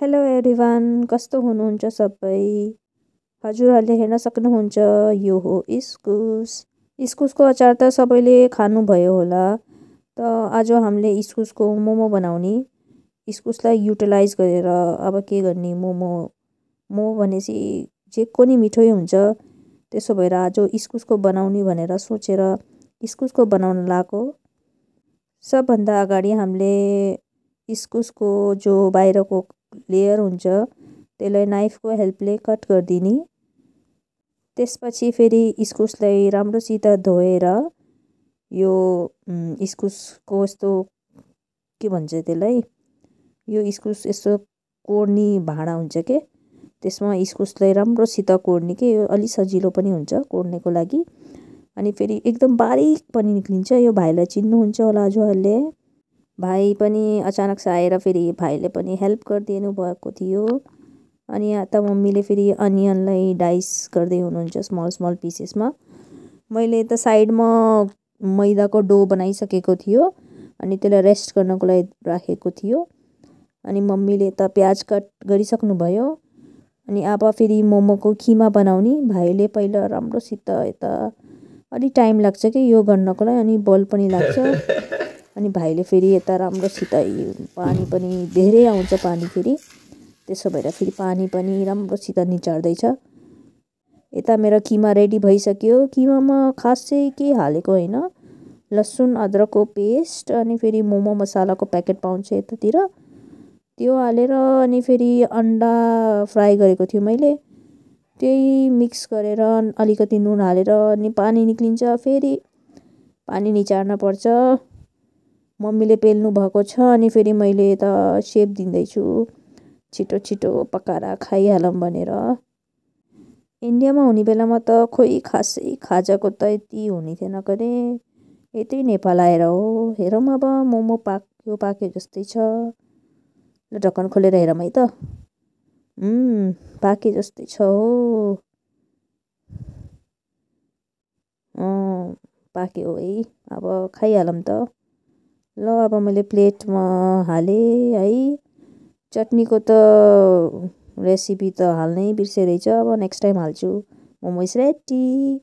Hello everyone, कस्तो हुनुहुन्छ सबै? हजुरहरूले हेर्न सक्नुहुन्छ यो हो इस्कुस। इस्कुसको अचार त सबैले खानुभयो होला। त आज हामीले इस्कुसको मोमो बनाउने। इस्कुसलाई युटिलाइज गरेर अब के गर्ने, मोमो भनेपछि जेको नि मिठै हुन्छ। त्यसो भएर आज इस्कुसको बनाउने भनेर सोचेर इस्कुसको बनाउन लगाएको। सबभन्दा अगाडि हामीले इस्कुसको जो बाहिरको लेयर हुन्छ त्यसलाई नाइफको हेल्पले कट गरिदिने। त्यसपछि फेरि इस्कुसलाई राम्रोसित धोएर यो इस्कुसको यस्तो के भन्छ त्यसलाई, यो इस्कुस यस्तो कोर्ने भाँडा हुन्छ के, त्यसमा इस्कुसलाई राम्रोसित कोर्ने के, यो अलि सजिलो पनि हुन्छ कोर्नेको लागि। अनि फेरि एकदम बारिक पनि निक्लिन्छ। यो भाइलाई चिन्नुहुन्छ होला हजुरहरूले। भाइ पनि अचानक आएर फेरि भाइले पनि हेल्प गरिदिनु भएको थियो। अनि यहाँ त मम्मीले फेरि अनियनलाई डाइस गर्दै हुनुहुन्छ स्मल स्मल पिसेसमा। मैले त साइडमा मैदाको डो बनाइसकेको थियो अनि त्यसलाई रेस्ट गर्नको लागि राखेको थियो। अनि मम्मीले त प्याज कट गरिसक्नु भयो। अनि अब फेरि मोमोको किमा बनाउने। भाइले पहिला राम्रोसित यता अलि टाइम लाग्छ कि यो गर्नको लागि, अनि बल पनि लाग्छ। अनि भाइले फेरि यता राम्रोसित पानी पनि धेरै आउँछ पानी फेरि, त्यसो भएर फेरि पानी पनि राम्रोसित निचार्दैछ। यता मेरो किमा रेडी भइसक्यो। किमामा खास चाहिँ के हालेको होइन, लसुन अदरकको पेस्ट अनि फेरि मोमो मसालाको प्याकेट पाउँछ यतातिर, त्यो हालेर अनि फेरि अन्डा फ्राई गरेको थियो मैले, त्यही मिक्स गरेर अलिकति नुन हालेर अनि पानी निक्लिन्छ। फेरि पानी निचार्न पर्छ। मम्मीले पेल्नु भएको छ अनि फेरि मैले त सेप दिँदैछु, छिटो छिटो पकाएर खाइहालौँ भनेर। इन्डियामा हुने बेलामा त खोइ खासै खाजाको त यति हुने थिएन करे, यतै नेपाल आएर हो। हेरौँ अब मोमो पाक्यो जस्तै छ। ल ढक्कन खोलेर हेरौँ है त। पाके जस्तै छ हो। पाक्यो है, अब खाइहालौँ त। ल अब मैले प्लेटमा हालेँ है। चटनीको त रेसिपी त हाल्नै बिर्सेँ रहेछ, अब नेक्स्ट टाइम हाल्छु। Momo is ready.